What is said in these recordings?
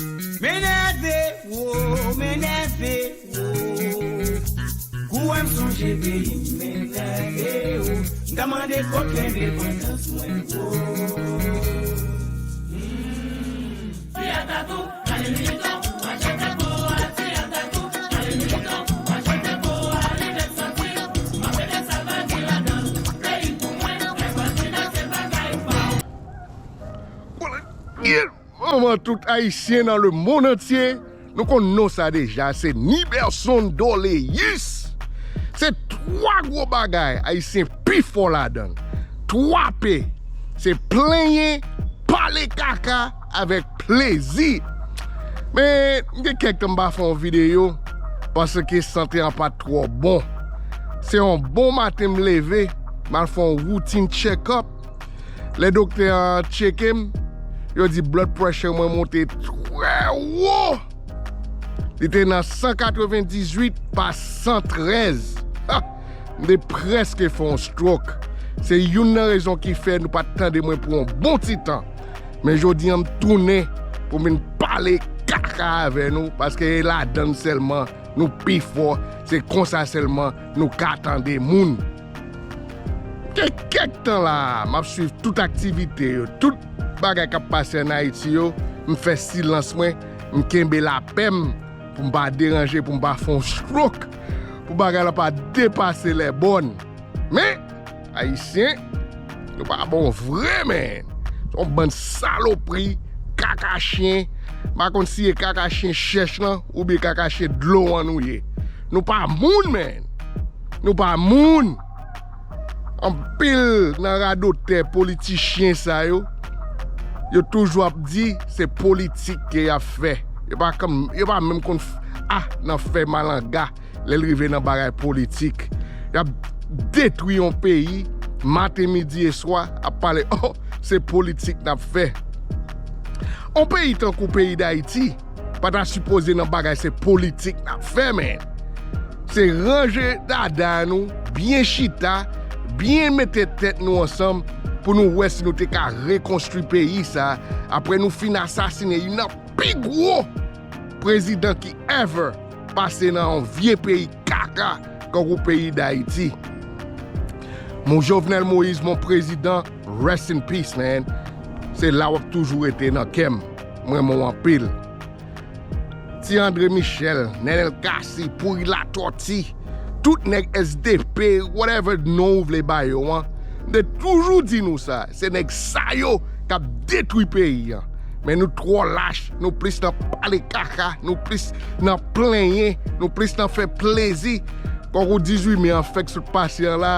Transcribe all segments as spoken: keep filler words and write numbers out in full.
M enève, wo, m enève, wo. Kou wè m sonje peyi m, m enève, wo. M ta mande kote endepandans mwen, wo. Manman tout Ayisyen nan lemonn antye, nou konn non sa deja, se Niberson Doléus. Se twa gwo bagay Ayisyen pi fò ladan l. Twa P, se plenyen, pale kaka avèk plezi. Men, m gen kèk tan m pa fè yon videyo, paske sante an pa t twò bon. Se yon bon maten m leve, m al fè yon routine check-up. Lè doktè an tcheke m, yo di blood pressure mwen monte trè wo. Li te nan san katrevendizuit pa san trèz. Ha! M te prèske fè yon stroke. Se youn nan rezon ki fè nou pa t tande mwen pou yon bon ti tan. Men jodi a, m tounen pou m vin pale kaka avè nou, paske e ladan l sèlman nou pi fò. Se konsa sèlman nou ka tande moun. Gen kèk tan la a, m ap swiv tout aktivite yo, tout bagay k ap pase ann Ayiti yo, m fè silans mwen, m kenbe lapè m, pou m pa deranje, pou m pa fè yon stroke, pou bagay la pa depase lèbòn. Men, Ayisyen, nou pa bon vre, men. Se yon bann salopri, kaka chen. M pa konn si e kaka chen chèch lan, oubyen kaka chen dlo an nou ye. Nou pa moun, men. Nou pa moun. Anpil nan radotè politichyen sa yo, yo toujou ap di se politik ke y ap fè. Yo pa, yo pa menm konn f-, a nan fè malanga lè l rive nan bagay politik. Y ap detwi yon peyi, maten, midi e swa, ap pale, oh, se politik n ap fè. Yon peyi tankou peyi Dayiti pa ta sipoze nan bagay se politik n ap fè, men. Se ranje dada nou, byen chita, byen mete tèt nou ansanm pou nou wè si nou te ka rekonstwi peyi sa a, apre nou fin asasinen youn nan pi gwo prezidan ki ever pase nan yon vye peyi kaka kankou peyi Dayiti. Mon Jovenel Moïse, mon président, rest in peace, man. Se la w ap toujou rete nan kè m. M renmen w anpil. Ti André Michel, Nenel Cassy, Pouri Latortue, tout nèg S D P, whatever non ou vle ba yo an, m te toujou di nou sa, se nèg sa yo k ap detwi peyi an. Men nou twò lach, nou plis nan pale kaka, nou plis nan plenyen, nou plis nan fè plezi. Kankou dizuit me an fèk sot pase an la,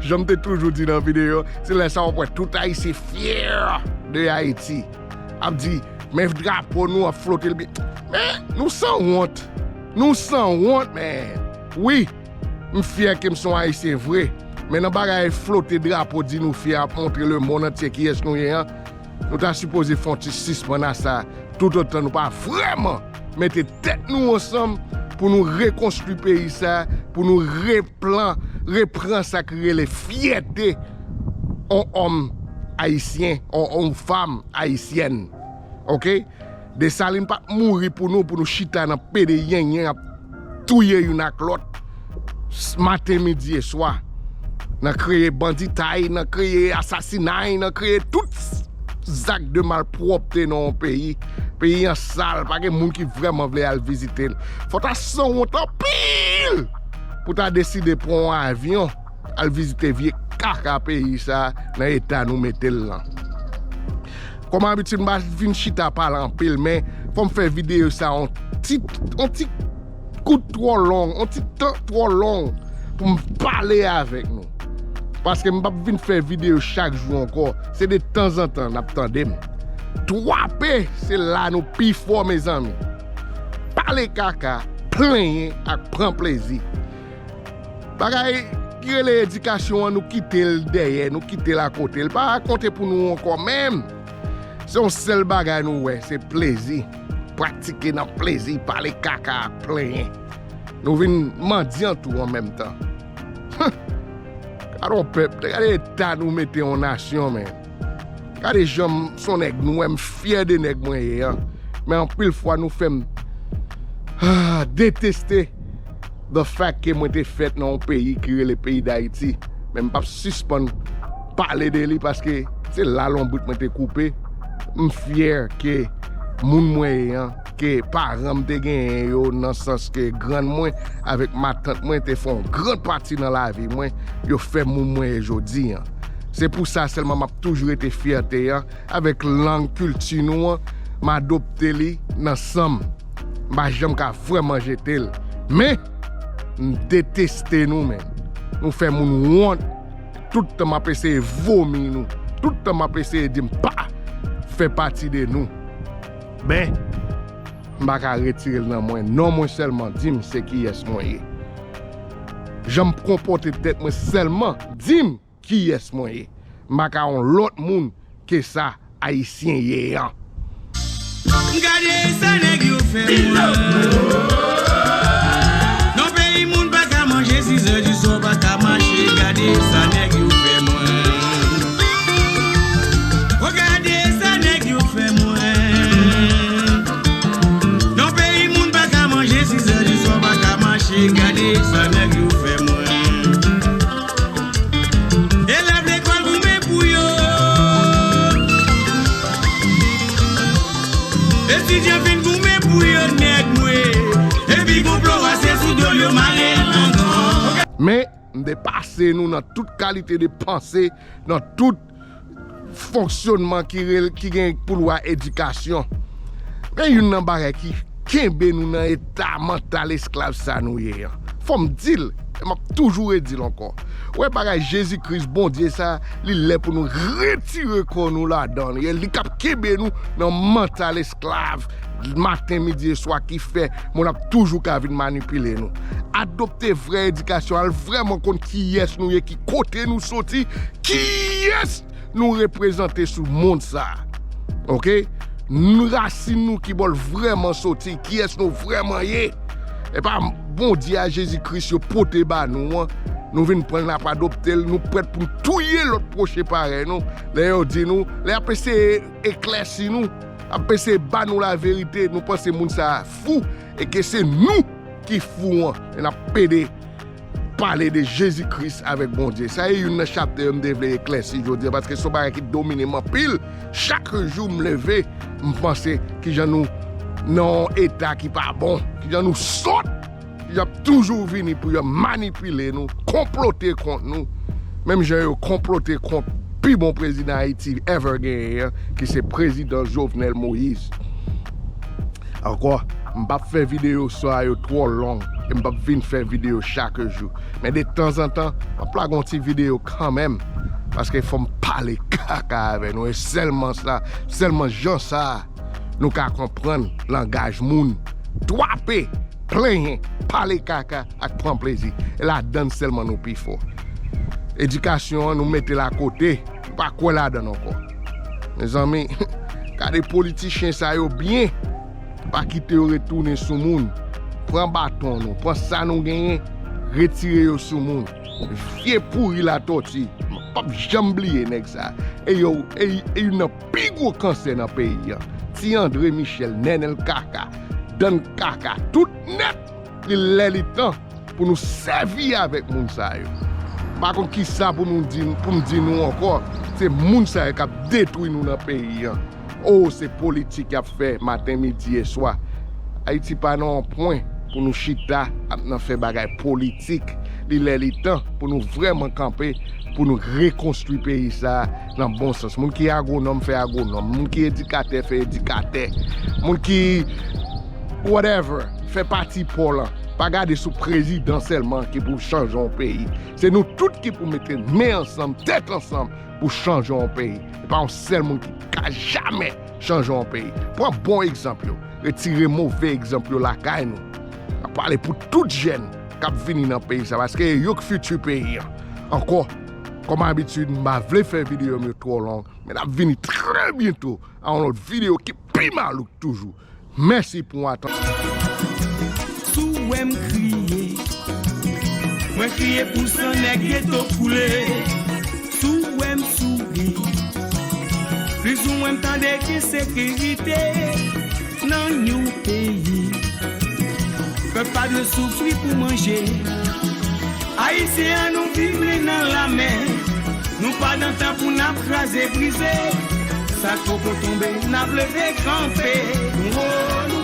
jan m te toujou di nan videyo, se lè sa w ap wè tout Ayisyen fyè de Ayiti. Ap di, men drapo nou ap flote l byen. Men, nou sanwont. Nou sanwont, men. Wi, m fyè ke m se yon Ayisyen vre. Men nan bagay flote drapo, di nou fyè, ap montre lemonn antye kiyès nou ye an, nou ta sipoze fè yon ti sispann a sa. Toutotan nou pa vrèman mete tèt nou ansanm pou nou rekonstwi peyi sa, pou nou replan, repran sa ki rele fyète on òm ayisyen, on, on fanm ayisyèn. Oke? Desalin pa t mouri pou nou, pou nou chita nan pede yenyen ap touye youn ak lòt, s-, maten, midi e swa. Nan kreye banditay, nan kreye asasinay, nan kreye tout zak de malpwòpte nan yon peyi. Peyi an sal, pa gen moun ki vrèman vle al vizite l. Fò ta sanwont anpil pou ta deside pran yon avyon al vizite vye kaka peyi sa nan eta nou mete l lan. Kòm abitid, m pa vin chita pale anpil, men fò m fè videyo sa yon ti, yon ti kout twò long, yon ti tan twò long pou m pale avèk nou. Paske m p ap vin fè videyo chak jou ankò. Se de tanzantan n ap tande m. Twa P, se la nou pi fò, mezanmi. Pale kaka, plenyen ak pran plezi. Bagay ki rele edikasyon an, nou kite l dèyè, nou kite l akote. L pa konte pou nou ankò menm. Se yon sèl bagay nou wè, se plezi. Pratike nan plezi, pale kaka ak plenyen. Nou vin mandyan tou an menm tan. Huh! Gade yon pèp, gade eta nou mete yon nasyon, men. Gade jan m, s on nèg nwè, m fyè de nèg mwen ye an. Men anpil fwa nou fè m, ah, deteste the fact ke mwen te fèt nan yon peyi ki rele peyi Dayiti. Men m p ap sispann pale de li paske se la lonbrit mwen te koupe. M fyè ke moun mwen ye an, ke paran m te genyen yo, nan sans ke grann mwen avèk matant mwen te fè yon gran pati nan lavi mwen, yo fè moun mwen ye jodi an. Se pou sa sèlman m ap toujou rete fyète an avèk lang kilti nou an, m adopte li nan san m. M pa janm ka vrèman jete l. Men, m deteste nou, men. Nou fè moun wont. Tout tan m ap eseye vomi nou. Tout tan m ap eseye di m pa fè pati de nou. Men, m pa ka retire l nan mwen. Non mwen sèlman di m se kiyès mwen ye. Jan m konpòte tèt mwen sèlman di m kiyès mwen ye. M pa ka yon lòt moun ke sa Ayisyen ye an. Gade sa nèg yo fè mwen. Nan peyi moun pa ka manje, sis è di swa pa ka mache. Gade sa nèg yo fè mwen. O gade sa nèg yo fè mwen. Nan peyi moun pa ka manje, sis è di swa pa ka mache. Gade sa nèg yo fè mwen. Elèv lekòl goumen pou yo. Etidyan fin goumen pou yo, nèg mwen. Epi konplo a se sou do l yo mare l ankò. Men, m depase nou nan tout kalite de panse, nan tout fonksyonman ki rel-, ki gen pou lwa edikasyon. Men youn nan bagay ki kenbe nou nan eta mantal esklav sa nou ye an. Fò m di l, e m ap toujou redi l ankò. Wè bagay Jezi Kris, Bondye sa, li lè pou nou retire kò nou ladan l. E li k ap kenbe nou nan mantal esklav, maten, midi e swa, ki fè moun ap toujou ka vin manipile nou. Adopte vrè edikasyon, al vrèman konn kiyès nou ye, ki kote nou soti, kiyès nou reprezante sou mond sa a. Oke? Nou rasin nou ki bò l vrèman soti, kiyès nou vrèman ye. E pa Bondye a Jezi Kris yo pote ba nou an, nou vin pran l, n ap adopte l, nou prèt pou n touye lòt pwochen parèy nou. Lè yo di nou, lè y ap eseye eklèsi nou, ap eseye ba nou laverite, nou panse moun sa a fou, e ke se nou ki fou an, e n ap pede pale de Jezi Kris avèk Bondye. Sa e youn nan chaptè yo m te vle eklèsi jodi a, paske se yon bagay ki domine m anpil. Chak jou m leve, m panse kijan nou nan yon eta ki pa bon, kijan nou sòt, kijan ap toujou vini pou yo manipile nou, konplote kont nou, menm jan yo konplote kont pi bon prezidan Ayiti ever genyen an, ki se prezidan Jovenel Moïse. Ankò, m p ap fè videyo sa yo twò long, e m p ap vin fè videyo chak jou. Men de tanzantan, m ap lage yon ti videyo kanmenm, paske fò m pale kaka avè nou, e sèlman sa, sèlman jan sa, nou ka konprann langaj moun. Twape, plenyen, pale kaka ak pran plezi. E ladann sèlman nou pi fò. Edikasyon an, nou mete l akote, nou pa kwè ladann ankò. Mezanmi, gade politichen sa yo byen. Pa kite yo retounen sou moun. Pran baton nou, pran sa nou genyen, retire yo sou moun. Vye pouri latòti. M p ap janm bliye nèg sa. E yo, e, e youn nan pi gwo kansè nan peyi an. Ti Andre Michel, Nènèl kaka, Dann kaka, tout nèt, li lè li tan pou nou sèvi avèk moun sa yo. M pa konn kisa pou nou di, pou m di nou ankò, se moun sa yo k ap detwi nou nan peyi an. O, se politik y ap fè maten, midi e swa. Ayiti pa nan yon pwen pou nou chita ap nan fè bagay politik. Li lè li tan pou nou vrèman kanpe, pou nou rekonstwi peyi sa a nan bon sans. Moun ki agwonòm fè agwonòm, moun ki edikatè fè edikatè, moun ki whatever fè pati pa w lan. Pa gade sou prezidan sèlman ki pou chanje yon peyi. Se nou tout ki pou mete men ansanm, tèt ansanm pou chanje yon peyi. E pa yon sèl moun ki ka jamè chanje yon peyi. Pran bon egzanp yo, retire move egzanp yo lakay nou. N ap pale pou tout jèn k ap vini nan peyi sa, paske e yo k fiti peyi an. Ankò, kòm abitid, m pa vle fè videyo m yo twò long, men n ap vini trè byento a yon lòt videyo ki pi malouk toujou. Mèsi pou atann. Si w wè m kriye, mwen kriye pou san nèg geto koule. Si w wè m souri, plis ou mwen m tande gen sekirite. N An yon peyi, pèp pa dwe soufri pou manje. Ayisyen an nou viv li nan lamè. Nou pa nan tan pou n ap kraze brize. Sa k poko tonbe, n ap leve kanpe. Nou wo, nou